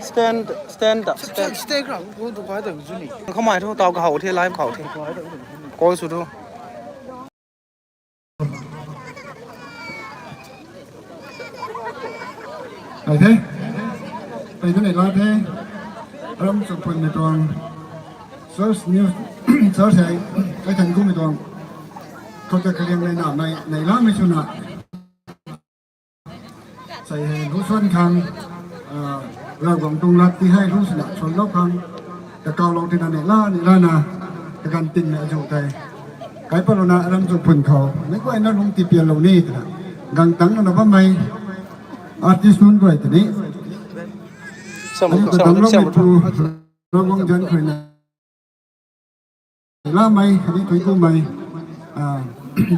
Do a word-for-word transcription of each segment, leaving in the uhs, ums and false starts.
Stand, stand up, stand. Stage khou, khou tu kai ta chu ni. Khou mai thu, tau khou the, live khou the. Call sw thu. Ai the. Ai tu nei la the. Aram Chungphun mei tuang. Church news, church hei, kai than kum mei tuang. Khou ta kaliang nei na, nei, nei la mei swna. Sei hei lu suan khang, ah, Ravguangc tuang lat ti hei lu swna suan lou khang, ta kau lou tina nei la, nei la na, ta gan ting na azu tei. Kai palouna Aram Chungphun khou, mei guayna lung tipian lou ni twna. Gang tang na bammei, artist nunc guay tini. Sam, ani sam, ta tang lou sam, mei tu, Ravguangc zanc khou na. Lamei, khatni Thuanc Ku mei, ah,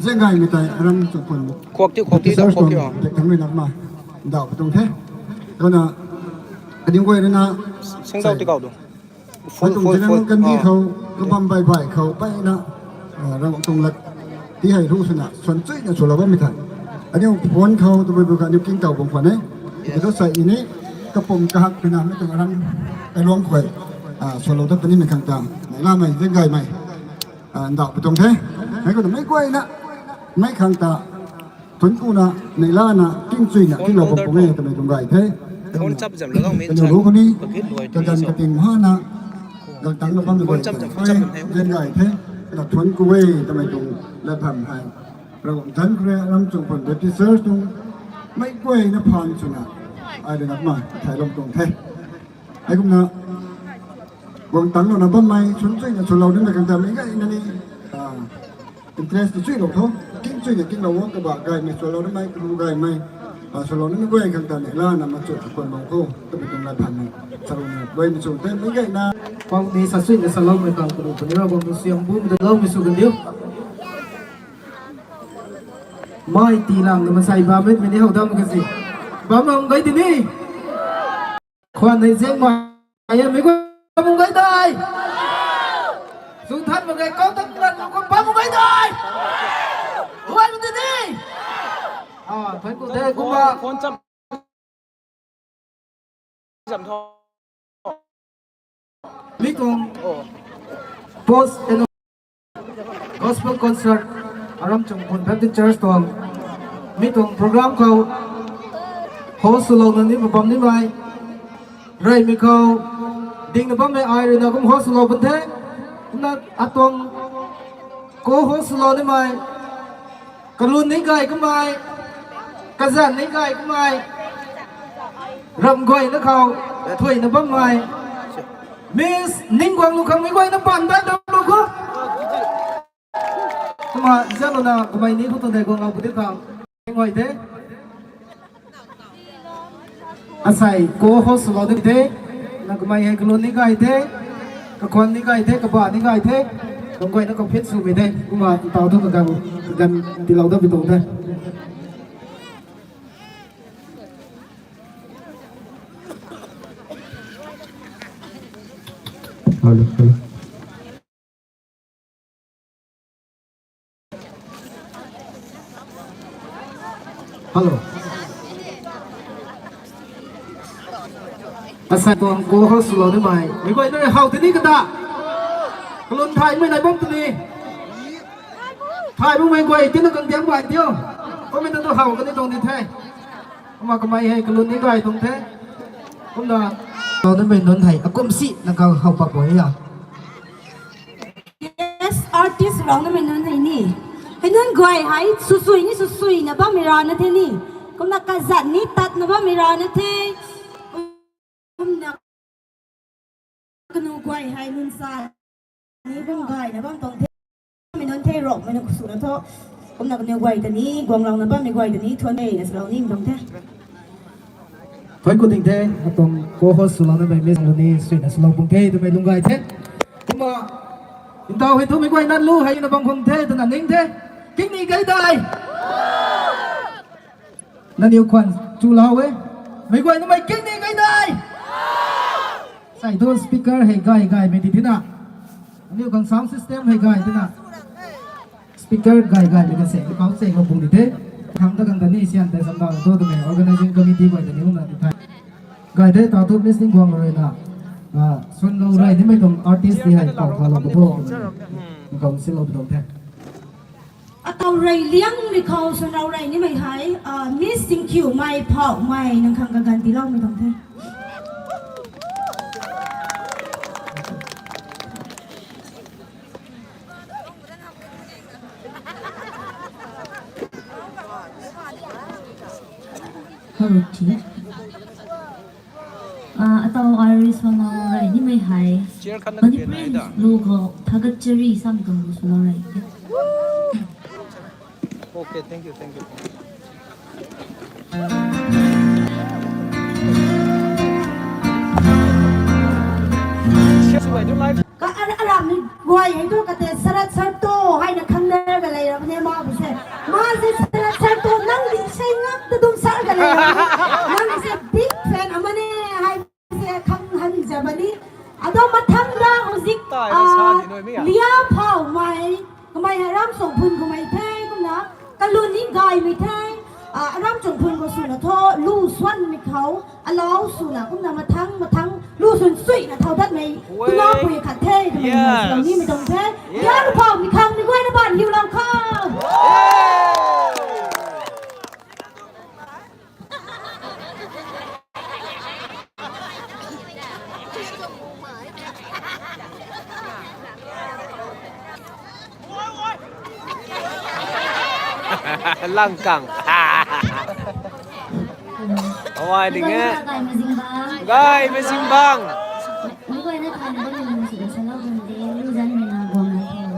Ziangaymei tei Aram Chungphun. Khuak ti, khuak ti, Baptist khuak ti, Church ah. Dek thangc rui na kumna, ndauh patuang the. Kumna, kaniw guay rui na, singdau ti kau tu. Full, full, full. Kandih khou, kabam bai bai khou, pai na, ah, Ravguangc tuang lat ti hei lu swna, suan chuina swlou bammei the. Aniu phone khou, tabui bu kha aniu king tau bam khwan e. Yes. Aniu tu sai ini, kapum kahak pina, mei tuang aram, kaluang khou, ah, swlou dat puni mei khang ta. Nei lamei, Ziangaymei. Ah, ndauh patuang the. Mei khou na mei guayna, mei khang ta, Thuanc Ku na, nei la na, king chuina, kinglou bam pung e, tamei tuang gay the. Phone chap zam lou mi. Kaniw lu khou ni, kagan kating hana, gang tang na bammei guay, phone chap zam, phone chap zam the. Ziangaymei the, na Thuanc Ku e, tamei tuang lat bam hei. Ravguangc zanc khou rui Aram Chungphun Baptist Church tuang mei guayna phaan swna, ai rui na kumna, thay lou tuang the. Hei kumna, guang tang lou na bammei, suan chuina swlou nimei khang ta mei guayna ni, ah, interest ti chuilou tho, king chuina kinglou o, kaba gaymei swlou nimei, kalu gaymei, ah, swlou nimei guay khang ta nei la na machu khwan bam khou, tabui tuang lat bam hei, salou ni, guay machu, tei mei guayna. Pau ni sa chuina saloumei khang kalu puni Ravguangc tuang siam bum da loumei sw kan diu. Mei ti lang na masei bam mei ni how dam ka si. Bam mak gay tini. Khwan nei Ziangmei, ai mei guay bam mak gay dai. Zu than mak gay kau tang lat mak khou bam mak gay dai. Guay mak tini. Ah, Thuanc Ku the kumna. Mi tuang post and gospel concert Aram Chungphun Baptist Church tuang mi tuang program khou host swlou na ni bam nimei. Reymei khou ding na bammei ai rui na kum host swlou bam the. Na atuang co-host swlou nimei. Kalun ni gay kamei, kazanc ni gay kamei, ram guayna khou, thuina bammei. Miss Ningguang Lukhang ni guayna pan dai dam lou khou. Kumna, zan lou na, kamei ni khou tuang dei guang lou pudi khang. Ning guay the. Asei co-host swlou di the, na kamei hei kalun ni gay the, kakhwan ni gay the, kaba ni gay the, kum guayna compete swmei the, kumna ntau thu kagan, kagan tilou dat pi tuang the. Hello, hello. Hello. Asei tuang co-host swlou nimei. Mei guay nunc how tini kata. Kalun thaymei nai bam tini. Thay bam mei guay tina kang diang bai tiu. Kumna tu how kani tuang di the. Kumna kamei hei kalun ni gay tuang the. Kumna. Swlou nimei nunc hei akum si na kau how pak guay ya. Guest artist rau na mei nunc hei ni. Hei nunc guay hei, sw sui ni sw sui na bammei rana the ni. Kumna kazanc ni tat na bammei rana the. Kumna kanu guay hei nunc sa ni bam gay na bam tuang the. Mei nunc the rok, mei nunc sw na tho. Kumna kanu guay ta ni, guang rau na bammei guay ta ni, thuan mei na swlou ni tuang the. Thuan ku ding the, atuang co-host swlou na mei Miss Luni, sui na swlou pung the, twmei lung gay the. Kumna, ntau hei thu mei guay na lu hei na bam khang the, twna ning the. King ni gay dai. Naniw khwan chu lau e. Mei guay na mei king ni gay dai. Sai thu speaker hei gay gay mei di thina. Aniu khang sound system hei gay twna speaker gay gaymei kan se kau se kau pung di the. Khang ta kan ta ni sian tei samdau tu twmei organizing committee guay ta ni umna tu the. Gay the ta tu Miss Ningguang rui na, ah, swn lou rey nimei tuang artist ni hei kau kha lou pu tho. Kau si lou pu tho the. Atau rey liang mi khou swn lou rey nimei hei, ah, Miss Singkiumei Phoumei nang khang kaganv tiiloumei tuang the. Hello, Chief. Ah, atau ai rui swn lou rey nimei hei Chair khat na Manipuri nai da. Lu khou thagat chari sam tuang lu swn lou rey. Okay, thank you, thank you. Ka ara ara mi guay hei tu kate Sarat Sarto hei na khang na ka lei ra ne ma bu se. Ma se Sarat Sarto nang di se ngak ta dum sar ka lei ra. Nang se big fan ama ne hei se khang han ja bani. Ado mathang da houzik, ah, Lia Phoumei, kamei hei Ramchungphun kamei the kumna, kalun ni gaymei the, ah, Ramchungphun khou swna tho, lu swanmei khou, alau swna kumna mathang, mathang, lu swn suina thau datmei, tuna pui khat the, kamei hei swna nimei tuang the. Lia Phoumei khang mi guayna ban hiu lam khou. Langkang. Awai ding e. Gaymei zingbangc. Gaymei zingbangc. Mei guayna than bam nung si salou bam de, lu zan mei na guang na the.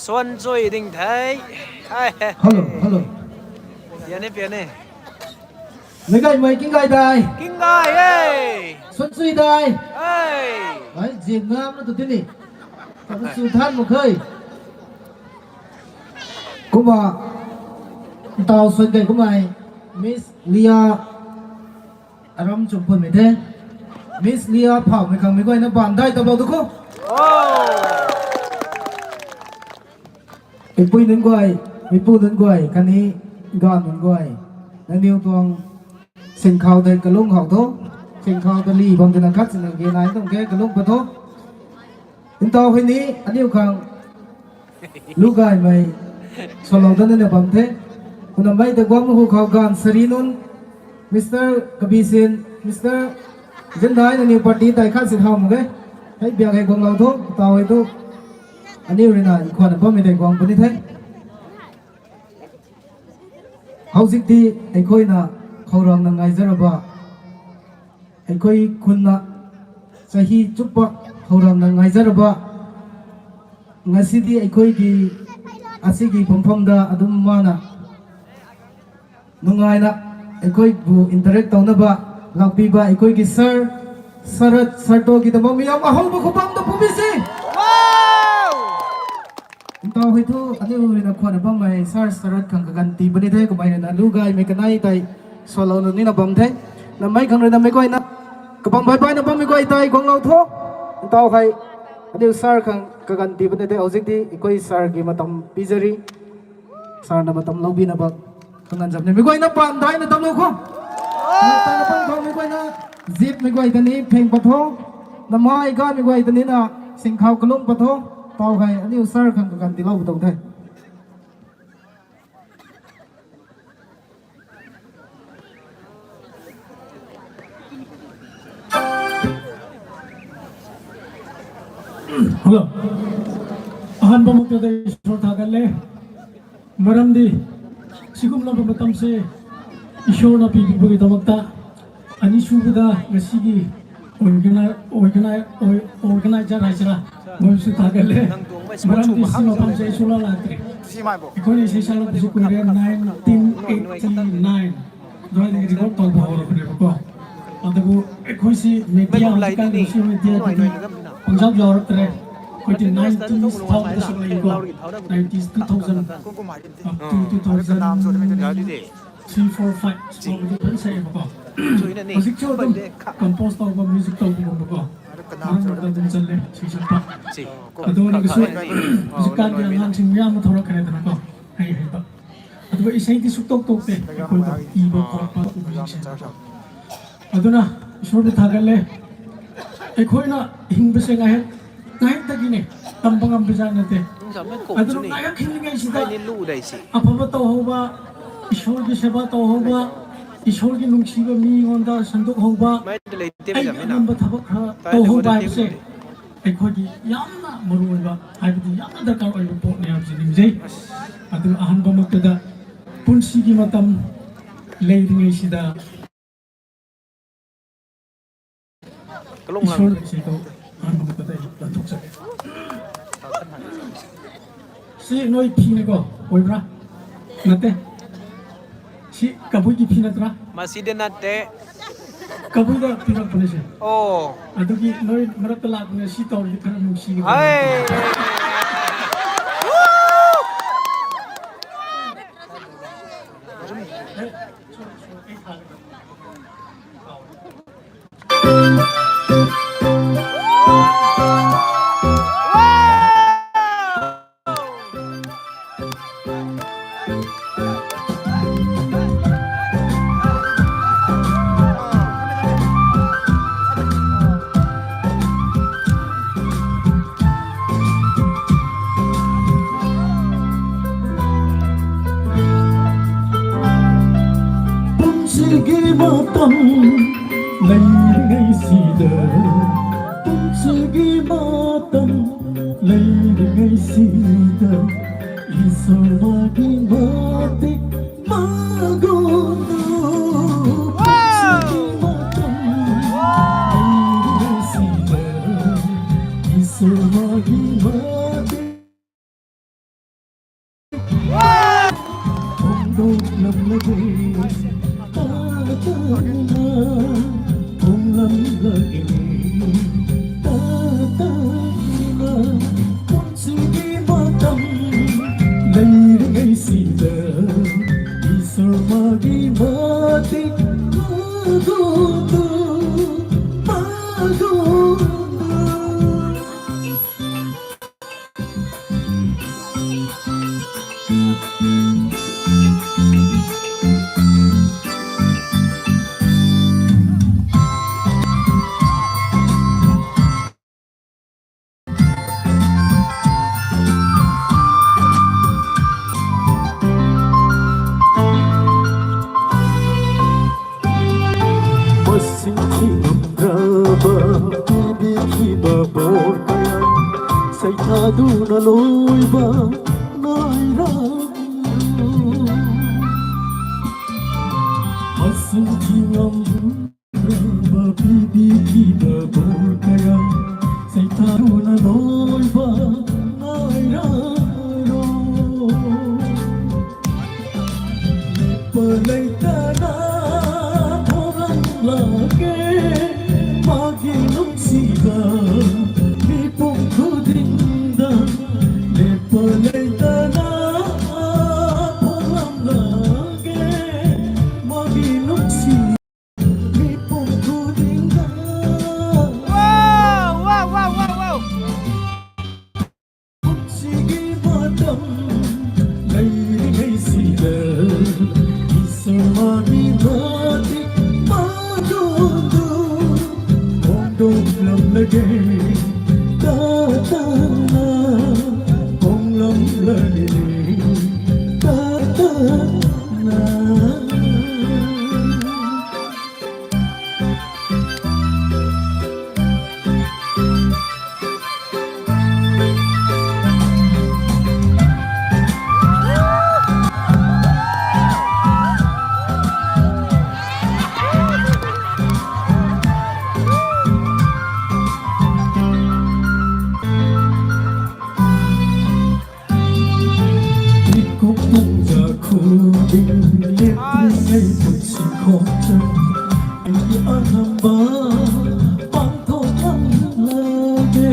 Suan chui ding the. Hello, hello. Pian e, pian e. Meic gaymei Kinggay dai. Kinggay e. Suan chui dai. Hey. Ai, zip ngam na tu tini. Ka su than mak khe. Kumna, ntaw suan key kummei, Miss Lia, aram chum pun mei the. Miss Lia Phaumei khang meic guayna bam dai tabou tu khou. Meipui nunc guay, meipu nunc guay, khatni ganv nunc guay. Nangniw tuang singkhou tei kalung how tho, singkhou ta li bam twna khat sina ge nai tuang ke kalung pat tho. Ntaw hei ni, aniu khang lu gaymei salou dat nina bam the. Kumna mei ta guang hu khou ganv sari nunc, Mister Kabisin, Mister Zindai, nangniw party tei khat sin how mak ge. Hei biak hei guanglou tho, ntaw hei tu. Aniu ruina nkhwanna bammei tei guang puni the. Howzikti ꯑꯩꯈꯣꯏꯅ ꯈꯧꯔꯥꯡꯅ ꯉꯥꯏꯖꯔꯕ, ꯑꯩꯈꯣꯏ ꯈꯨꯟꯅ ꯆꯍꯤ ꯆꯨꯞꯄ ꯈꯧꯔꯥꯡꯅ ꯉꯥꯏꯖꯔꯕ, ꯉꯁꯤꯗꯤ ꯑꯩꯈꯣꯏꯒꯤ ꯑꯁꯤꯒꯤ ꯐꯝꯐꯝꯗ ꯑꯗꯨꯝ ꯃꯥꯅ ꯅꯨꯡꯉꯥꯏꯅ ꯑꯩꯈꯣꯏꯕꯨ interact ꯇꯧꯅꯕ ꯂꯥꯛꯄꯤꯕ ꯑꯩꯈꯣꯏꯒꯤ sir, ꯁꯔꯠ ꯁꯔꯇꯣꯒꯤꯗꯃꯛ ꯃꯤꯌꯥꯝ ꯑꯍꯧꯕ ꯈꯨꯕꯥꯛꯇ ꯐꯨꯕꯤꯁꯤ꯫ Ntaw hei thu aniu ruina khwanna bammei sir Sarat khang kaganv tii puni the, kamei ruina lu gaymei kanei tei salouna nina bam the. Namei khang ruina meic guayna kabam bai baina bammei guay tei guanglou tho. Ntaw hei aniu sir khang kaganv tii puni the, ꯍꯧꯖꯤꯛꯇꯤ ꯑꯩꯈꯣꯏ sir ꯒꯤ ꯃꯇꯝ ꯄꯤꯖꯔꯤ꯫ Sir na ꯃꯇꯝ ꯂꯧꯕꯤꯅꯕ ꯈꯪꯍꯟꯖꯕꯅꯤ꯫ ꯃꯤꯒꯣꯏꯅ ꯄꯥꯟ ꯗꯥꯏꯅ ꯇꯝꯂꯧꯈꯣ꯫ ꯇꯥꯏꯅ ꯄꯥꯟ ꯊꯣꯡ ꯃꯤꯒꯣꯏꯅ ꯖꯤꯞ ꯃꯤꯒꯣꯏꯗꯅꯤ ꯐꯦꯡ ꯄꯊꯣ꯫ ꯅꯃꯥꯏ ꯒꯥ ꯃꯤꯒꯣꯏꯗꯅꯤꯅ ꯁꯤꯡꯈꯥꯎ ꯀꯂꯨꯡ ꯄꯊꯣ꯫ ꯇꯥꯎ ꯍꯥꯏ ꯑꯅꯤꯎ ꯁꯥꯔ ꯈꯪ ꯀꯀꯟ ꯇꯤꯜꯍꯧ ꯇꯧ ꯊꯦ꯫ Hello. ꯑꯍꯥꯟꯕꯃꯛꯇꯗ ꯏꯁꯣꯔ ꯊꯥꯒꯠꯂꯦ꯫ ꯃꯔꯝꯗꯤ ꯁꯤꯒꯨꯝꯂꯕ ꯃꯇꯝꯁꯦ ꯏꯁꯣꯔꯅ ꯄꯤꯕꯤꯕꯒꯤꯗꯃꯛꯇ, ꯑꯅꯤꯁꯨꯕꯗ ꯉꯁꯤꯒꯤ ꯑꯣꯔꯒꯅꯥꯏ-, ꯑꯣꯔꯒꯅꯥꯏ-, ꯑꯣꯔ-, organizer ꯍꯥꯏꯁꯤꯔꯥ, ꯃꯣꯏꯕꯨꯁꯨ ꯊꯥꯒꯠꯂꯦ꯫ ꯃꯔꯝꯗꯤ ꯁꯤ ꯃꯐꯝꯁꯦ ꯑꯩ ꯁꯨꯡꯂꯥꯛ ꯂꯥꯛꯇ꯭ꯔꯤ꯫ ꯑꯩꯈꯣꯏꯅ ꯏꯁꯩ ꯁꯛꯂꯛꯄꯁꯤ ꯀꯨꯏꯔꯦ, nineteen eighty nine ꯑꯗꯨꯋꯥꯏꯗꯒꯤ record ꯇꯧꯕ ꯍꯧꯔꯕꯅꯦꯕꯀꯣ꯫ ꯑꯗꯨꯕꯨ ꯑꯩꯈꯣꯏꯁꯤ media ꯍꯧꯖꯤꯛꯀꯥꯟꯒꯤ social mediaꯗꯗꯤ ꯄꯪꯌꯥꯎ ꯌꯥꯎꯔꯛꯇ꯭ꯔꯦ꯫ ꯑꯩꯈꯣꯏꯗꯤ nineties ꯐꯥꯎꯕꯗ ꯁꯛꯂꯛꯏꯀꯣ꯫ Nineties, two thousand, up to two thousand three, four, five ꯐꯥꯎꯕꯗꯤ ꯐꯖꯅ ꯁꯛꯑꯦꯕꯀꯣ꯫ ꯍꯧꯖꯤꯛꯁꯨ ꯑꯗꯨꯝ compose ꯇꯧꯕ, music ꯇꯧꯕꯒꯨꯝꯕꯀꯣ꯫ ꯃꯔꯛ ꯃꯔꯛꯇ ꯑꯗꯨꯝ ꯆꯠꯂꯦ ꯏꯁꯩ ꯁꯛꯄ꯫ ꯑꯗꯨ ꯑꯣꯏꯔꯒꯁꯨ ꯍꯧꯖꯤꯛꯀꯥꯟꯒꯤ ꯑꯉꯥꯡꯁꯤꯡ ꯃꯌꯥꯝ ꯑꯃ ꯊꯣꯛꯂꯛꯈ꯭ꯔꯦꯗꯅꯀꯣ, ꯍꯩ ꯍꯩꯕ꯫ ꯑꯗꯨꯒ ꯏꯁꯩꯗꯤ ꯁꯨꯛꯇꯣꯛ ꯇꯣꯛꯇꯦ ꯑꯩꯈꯣꯏꯅ ꯏꯕ ꯈꯣꯠꯄ ꯃ꯭ꯌꯨꯖꯤꯛꯁꯦ꯫ ꯑꯗꯨꯅ ꯏꯁꯣꯔꯕꯨ ꯊꯥꯒꯠꯂꯦ꯫ ꯑꯩꯈꯣꯏꯅ ꯍꯤꯡꯕꯁꯦ ꯉꯥꯏꯍꯥꯛ, ꯉꯥꯏꯍꯥꯛꯇꯒꯤꯅꯦ, ꯇꯝꯕ ꯉꯝꯕꯖꯥꯠ ꯅꯠꯇꯦ꯫ ꯑꯗꯨꯅ ꯉꯥꯏꯍꯥꯛ ꯍꯤꯡꯂꯤꯉꯩꯁꯤꯗ ꯑꯐꯕ ꯇꯧꯍꯧꯕ, ꯏꯁꯣꯔꯒꯤ ꯁꯦꯕꯥ ꯇꯧꯍꯧꯕ, ꯏꯁꯣꯔꯒꯤ ꯅꯨꯡꯁꯤꯕ ꯃꯤꯉꯣꯟꯗ ꯁꯟꯗꯣꯛꯍꯧꯕ, ꯑꯩꯒꯤ ꯑꯉꯝꯕ ꯊꯕꯛ ꯈꯔ ꯇꯧꯍꯧꯕ ꯍꯥꯏꯕꯁꯦ ꯑꯩꯈꯣꯏꯒꯤ ꯌꯥꯝꯅ ꯃꯔꯨꯑꯣꯏꯕ, ꯍꯥꯏꯕꯗꯤ ꯌꯥꯝꯅ ꯗꯔꯀꯥꯔ ꯑꯣꯏꯕ ꯄꯣꯠꯅꯤ ꯍꯥꯏꯕꯁꯤ ꯅꯤꯡꯖꯩ꯫ ꯑꯗꯨꯅ ꯑꯍꯥꯟꯕꯃꯛꯇꯗ ꯄꯨꯟꯁꯤꯒꯤ ꯃꯇꯝ ꯂꯩꯔꯤꯉꯩꯁꯤꯗ ꯏꯁꯣꯔꯗ ꯏꯁꯩ ꯇꯧ, ꯑꯍꯥꯟꯕꯃꯛꯇꯗ ꯑꯩ ꯂꯥꯟꯊꯣꯛꯆꯒꯦ꯫ ꯁꯤ ꯅꯣꯏ ꯐꯤꯅꯤꯀꯣ, ꯑꯣꯏꯕ꯭ꯔꯥ? ꯅꯠꯇꯦ꯫ ꯁꯤ ꯀꯕꯨꯏꯒꯤ ꯐꯤ ꯅꯠꯇ꯭ꯔꯥ? ꯃꯁꯤꯗꯤ ꯅꯠꯇꯦ꯫ ꯀꯕꯨꯏꯗ ꯄꯤꯔꯛꯄꯅꯦ ꯁꯦ꯫ ꯑꯣ꯫ ꯑꯗꯨꯒꯤ ꯅꯣꯏ ꯃꯔꯛꯇ ꯂꯥꯛꯄꯅꯦ, ꯁꯤ ꯇꯧꯔꯗꯤ ꯈꯔ ꯅꯨꯡꯁꯤꯒꯗꯕ꯫ ꯍꯥꯏ꯫ ꯄꯨꯟꯁꯤꯒꯤ ꯃꯇꯝ ꯂꯩꯔꯤꯉꯩꯁꯤꯗ, ꯄꯨꯟꯁꯤꯒꯤ ꯃꯇꯝ ꯂꯩꯔꯤꯉꯩꯁꯤꯗ, ꯏꯁꯣꯔ ꯃꯥꯒꯤ ꯃꯇꯤꯛ ꯃꯒꯨꯟꯗꯨ꯫ ꯄꯨꯟꯁꯤꯒꯤ ꯃꯇꯝ ꯂꯩꯔꯤꯉꯩꯁꯤꯗ, ꯏꯁꯣꯔ ꯃꯥꯒꯤ ꯃꯇꯤꯛ Masing thi ngam raba, bibi khi ba bor kaya, sei tha duna lui ba, nai ra. Masing thi ngam raba, bibi khi ba bor kaya, sei tha duna lui ba, nai ra ro. Palei tana thoran lage, magi nungsi da, mi pum tu ding da. Le palei tana thoran lage, magi nungsi mi pum tu ding da. Wow, wow, wow, wow, wow. Sigi matam, lei ri hei sida, Isor magi mati, ma du du, kong dok lam lage, ta ta na, kong lam lage, ta ta na. Ikup tang za khu ding lip ri ngai put si khong chan. Ai anam ba pang tho kam lage.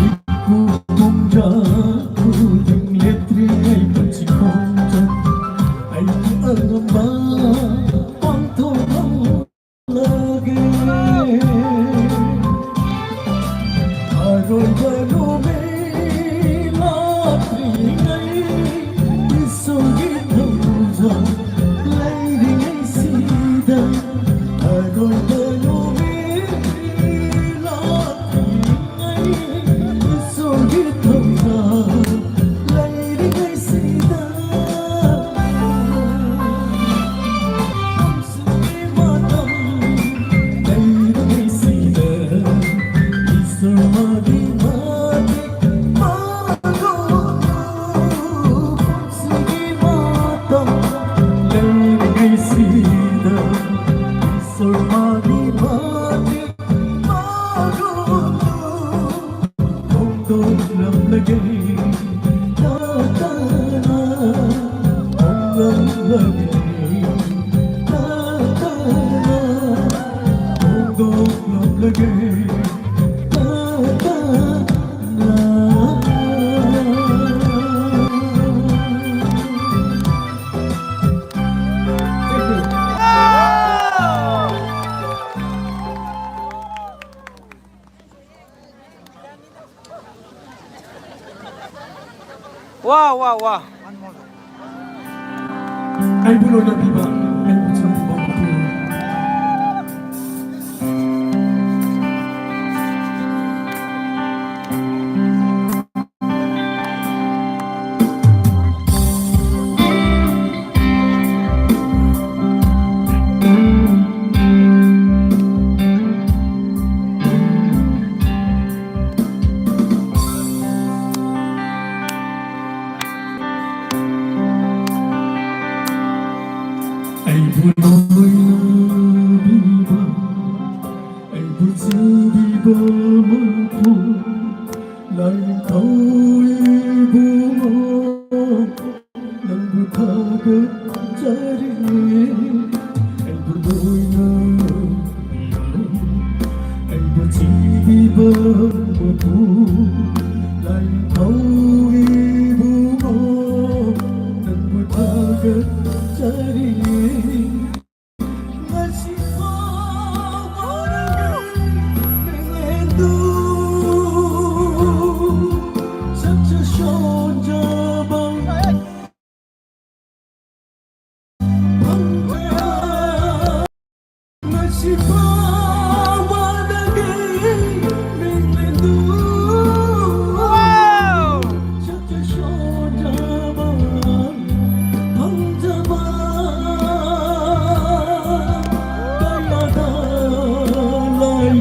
Ikup tang za khu ding lip ri ngai put si khong chan. Ai anam ba pang tho kam lage. Arui ba nu mei la ri ngai, Isor gi thau za, lei ri ngai sida. Arui ba nu mei la ri ngai, Isor gi thau za, lei ri ngai sida. Wow, wow, wow. Ai bu lou na biba, ai bu chang biba. Ai bu lou na biba, ai bu chang biba ma pu, lai thau i bu ma. Nang bu tha ka chari, ai bu lou na, ai bu chang biba ma pu, lai thau i bu ma. Nang bu tha ka chari. Ngai si pa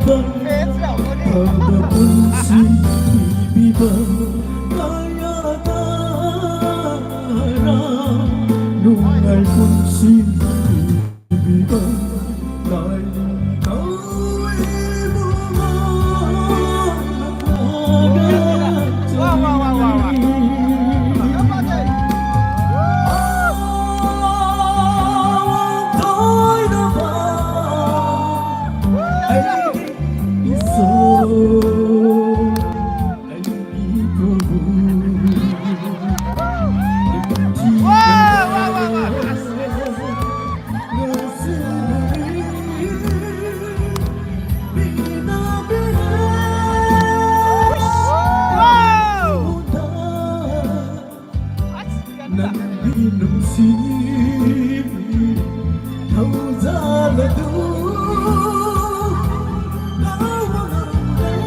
Bam, phamna pun si, bi bam, kaya ta, ra, nungai pun si, bi bam, lai, kau, e, bu, ma, na, na, na, Wow, wow, wow, wow, wow. Nang bi nung si, thau za la du, thau wa nang dei.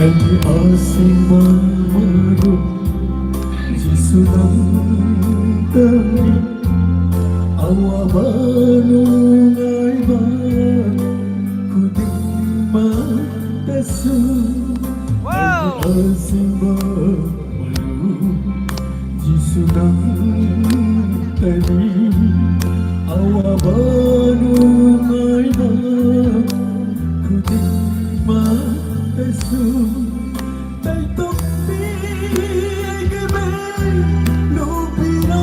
Ai asingma maru, Jisu nang tei, awa ba nungai ba, khudingma ta su. Wow! Ai asingma maru, Jisu nang tei, awa ba nungai ba, khudingma ta su. Tei tumpi ai ke mei, lupi na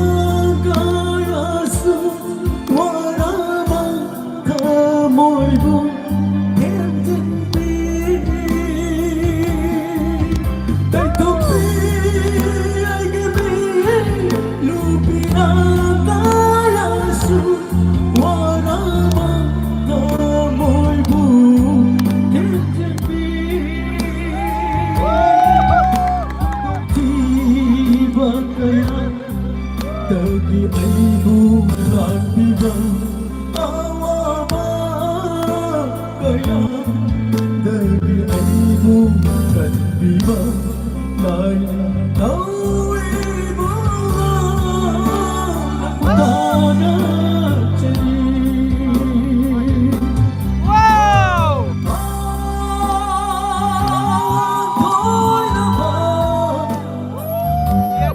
kai asu, wara ba kamoi bu, ten ten pi. Tei tumpi ai ke mei, lupi na kai asu, wara ba kamoi bu, ten ten pi. Ti ba kaya, tagi ai bu ran bi ba, awa ba kaya, tagi ai bu ran bi ba, lai tau ai bu ran, ta na cheri. Wow!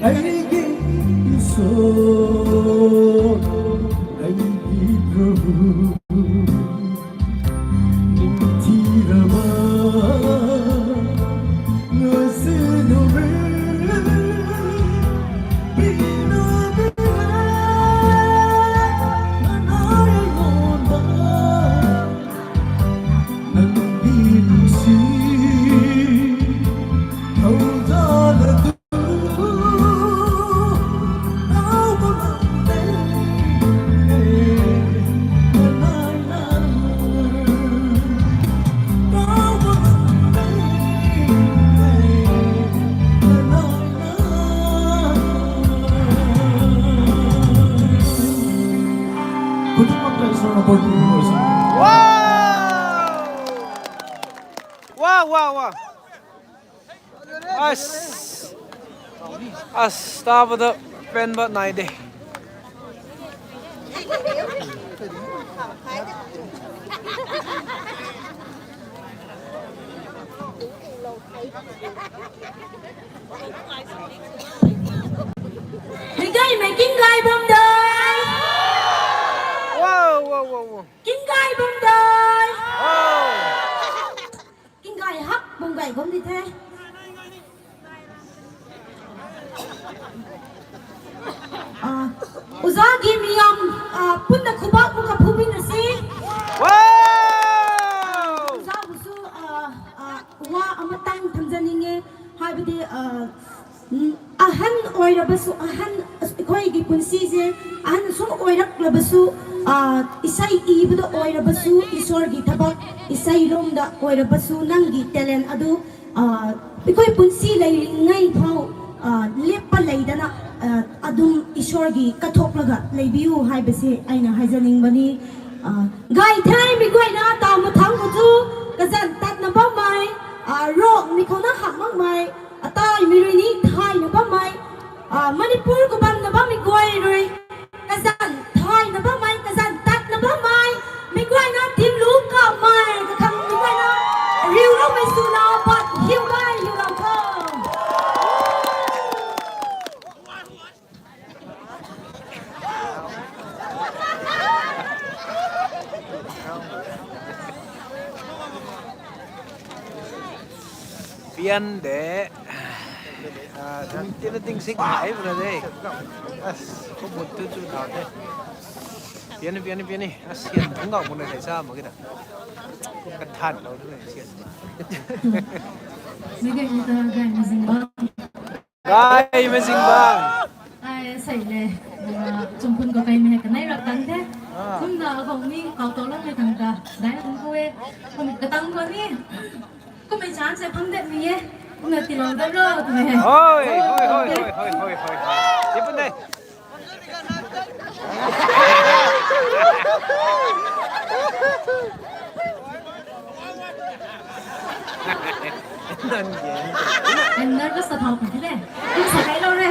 Aigi Isor, aigi Prabhu, ningthi rama, ngasinu re, bina bina, nanai ngonda. Nang di nung si, thau za la du, thau ba nang dei, kanai na, thau ba nang dei, kanai na. Khudingmei tei sana poi pu pu sa. Wow! Wow, wow, wow. As, as, ta ba da pen ba nai de. Mei gay mei king gay bam dai. Wow, wow, wow, wow. King gay bam dai. Wow. King gay hak bam gay bam di the. Ah, uza gi miyam, ah, punna khubak bu kaphu bina si. Wow! Uza bu su, ah, ah, wa amatang thamzaninge, haibadi, ah, mm, ahan ꯑꯍꯟ ꯁꯨꯝ ꯑꯣꯏꯔꯛꯂꯕꯁꯨ, ꯑ, ꯏꯁꯩ ꯏꯕꯗ ꯑꯣꯏꯔꯕꯁꯨ, ꯏꯁꯣꯔꯒꯤ ꯊꯕꯛ, ꯏꯁꯩ ꯂꯣꯝꯗ ꯑꯣꯏꯔꯕꯁꯨ, ꯅꯪꯒꯤ talent ꯑꯗꯨ, ꯑ, ꯑꯩꯈꯣꯏ ꯄꯨꯟꯁꯤ ꯂꯩꯔꯤꯉꯩ ꯐꯥꯎ, ꯑ, ꯂꯦꯞꯄ ꯂꯩꯗꯅ, ꯑ, ꯑꯗꯨꯝ ꯏꯁꯣꯔꯒꯤ ꯀꯠꯊꯣꯛꯂꯒ ꯂꯩꯕꯤꯌꯨ ꯍꯥꯏꯕꯁꯦ ꯑꯩꯅ ꯍꯥꯏꯖꯅꯤꯡꯕꯅꯤ꯫ ꯑ, ꯒꯥꯏꯊꯩ ꯃꯤꯒꯣꯏꯅ ꯇꯥꯎ ꯃꯊꯪ ꯈꯨꯆꯨ ꯀꯖꯟ ꯇꯠꯅꯕ ꯃꯥꯏ, ꯑ, ꯔꯣꯛ ꯃꯤꯈꯧꯅ ꯍꯥꯞꯃꯛ ꯃꯥꯏ, ꯑꯇꯥꯏ ꯃꯤꯔꯨꯏꯅꯤ ꯊꯥꯏꯅꯕ ꯃꯥꯏ, ꯑ, ꯃꯅꯤꯄꯨꯔ ꯀꯨꯕꯝꯅꯕ ꯃꯤꯒꯣꯏ ꯔꯨꯏ꯫ ꯀꯖꯟ ꯊꯥꯏꯅꯕ ꯃꯥꯏ, ꯀꯖꯟ ꯇꯠꯅꯕ ꯃꯥꯏ, ꯃꯤꯒꯣꯏꯅ ꯇꯤꯝꯂꯨ ꯀꯥꯞ ꯃꯥꯏ, ꯀꯈꯪ ꯃꯤꯒꯣꯏꯅ ꯔꯤꯎꯂꯣ ꯃꯩꯁꯨꯅ ꯄꯠ ꯍꯤꯎ ꯃꯥꯏ ꯍꯤꯎ ꯂꯥꯎ ꯈꯣ꯫ Pian de. Ah, tina ting sik hai bra de. As, ko mut tu chu da de. Pian, pian, pian. As, sian thung ga ko na sai sa ma ki da. Kan than lo de sian. Mei gay ni ta gay ni zing ba. Gay mei zing bang. Ai, sei le. Ah, chungkhun khou kai mei kanei rak tang the. Ah. Kumna khou ni kau tau lang mei tang ta. Dai na kum khou e. Kum katang khou ni. Kum mei chan se phang det ni e. Kumna tilou dat ro, kum mei he. Hoi, hoi, hoi, hoi, hoi, hoi, hoi. Tipun de. Em nervous ta thau pun the. Kum sa kai lou re.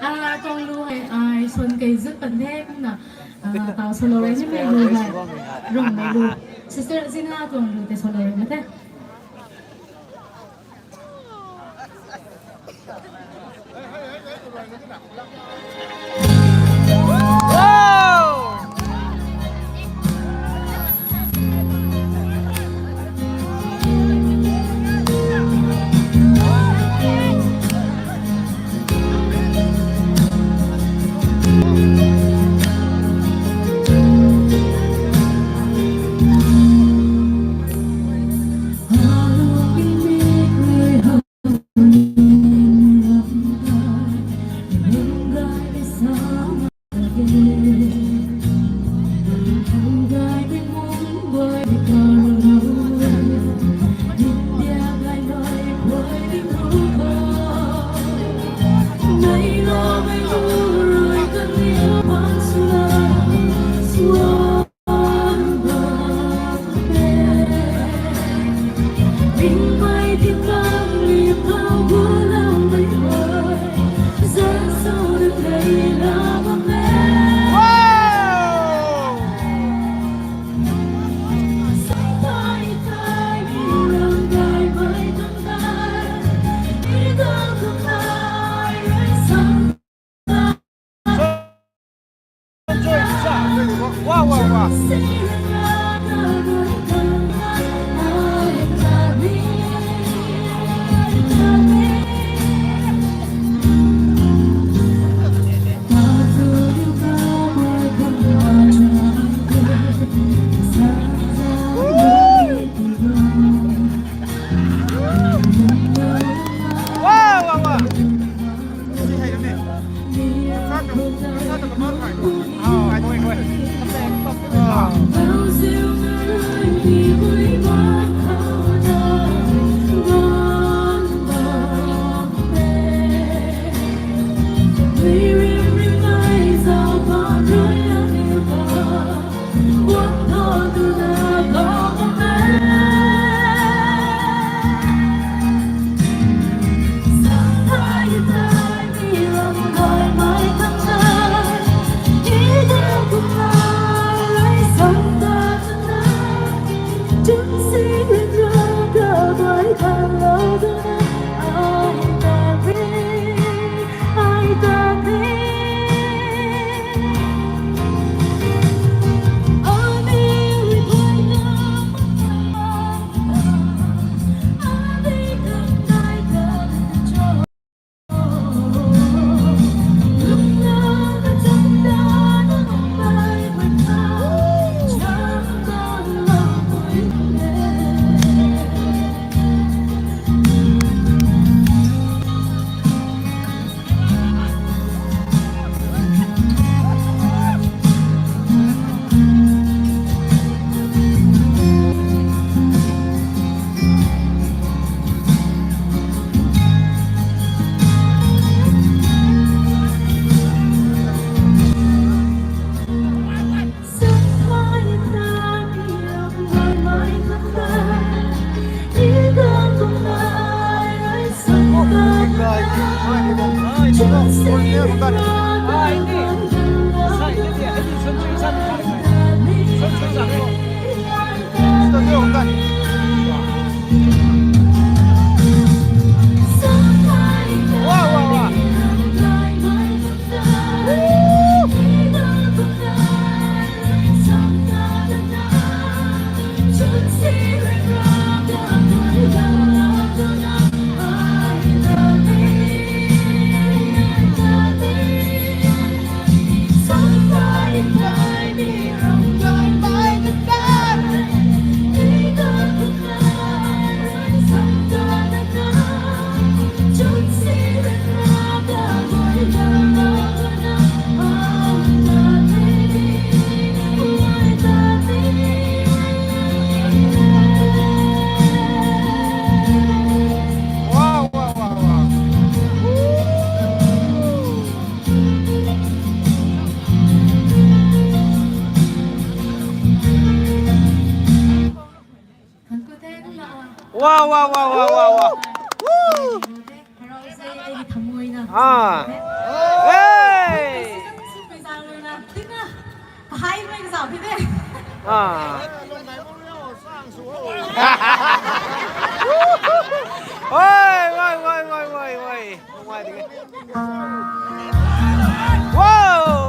Ah, tuang lu hei, ai, suan kei zut pan the, kumna, ah, tau solo rei ni mei lu hei. Rung mei lu. Sister Zina tuang lu te solo rei ma the. Wow, wow, wow. Wow, wow, wow. Wow, wow, wow, wow, wow, wow. Woo! Harau se, ai ki thamuina. Ah. Hey! Sumei zang luna. Tina. Kahai mei kazau pi de. Ah. Oi, oi, oi, oi, oi, oi. Wow!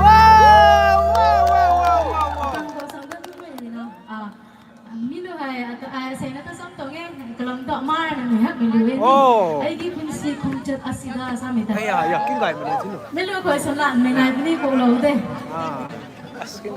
Wow, wow, wow, wow, wow, wow. Kang khou sang dat tu mei ni na. Ah, mi lu hei, ata, ai, asei na ta sam tuang e, kalam ta mar na mi hak mi lu e. Oh. Ai di pun si khum chat asida sa mi ta. Ai ya, ya, kin gai mi lu tinu. Mi lu khou sa la, mi nai puni khou lo de. Ah.